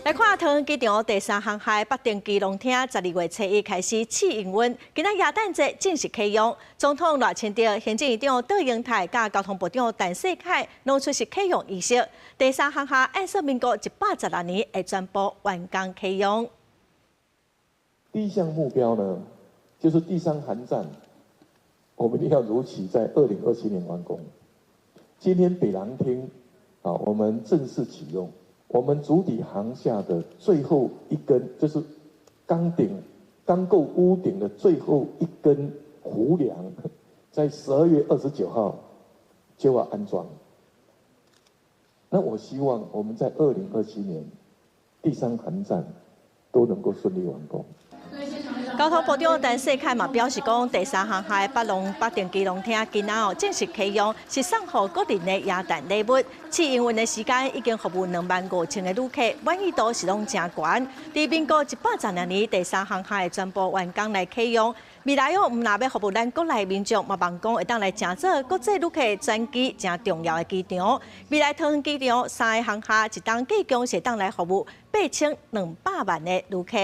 來看桃園機場第三航廈北登基隆廳，12月初一開始試營運，今仔耶誕節正式啟用。總統賴清德、行政院長卓榮泰佮交通部長陳世凱攏出席啟用儀式。第三航廈按算民國116年會全部完工啟用。第一項目標呢，就是第三航站，我們一定要如期在2027年完工。今天北廊廳啊，我們正式啟用。我們主體航廈的最後一根，就是鋼頂鋼構屋頂的最後一根戽梁，在12月29號就要安裝。那我希望我們在二零二七年第三航站都能夠順利完工。交通部長陳世凱嘛表示講，第三航廈北廊北登基隆廳今仔哦正式啟用，是送予國人的耶誕禮物。試營運的時間已經服務25,000個旅客，滿意度是攏誠懸。佇民國116年第三航廈全部完工來啟用，未來哦毋但欲服務咱國內民眾，嘛望講會當來成做國際旅客轉機誠重要的機場。未來桃園機場三个航廈一冬計共是會當來服務8200萬的旅客。